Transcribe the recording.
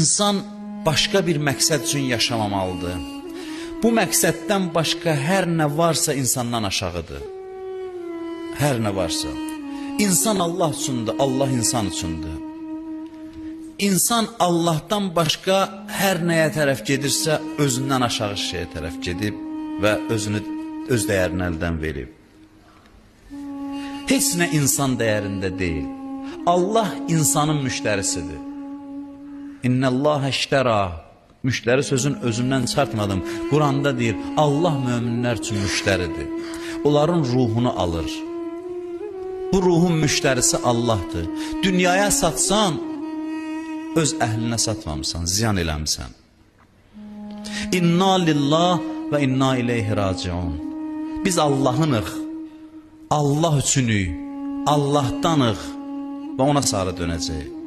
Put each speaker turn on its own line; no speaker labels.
İnsan başqa bir məqsəd üçün yaşamamalıdır. Bu məqsəddən başqa hər nə varsa insandan aşağıdır. Hər nə varsa. İnsan Allah üçündür, Allah insan üçündür. İnsan Allahdan başqa hər nəyə tərəf gedirsə, özündən aşağı şeyə tərəf gedib və özünü, öz dəyərini əldən verib. Heç nə insan dəyərində deyil. Allah insanın müştərisidir. İnnəllaha iştəra. Müştəri sözün özümdən çıxartmadım. Quranda deyir, Allah möminlər üçün müştəridir. Onların ruhunu alır. Bu ruhun müştərisi Allahdır. Dünyaya satsan, öz əhlinə satmamısan, ziyan eləmisən. İnna lillah və inna ileyhi raciun. Biz Allahınıq, Allah üçünük, Allahdanıq və ona sarı dönəcəyik.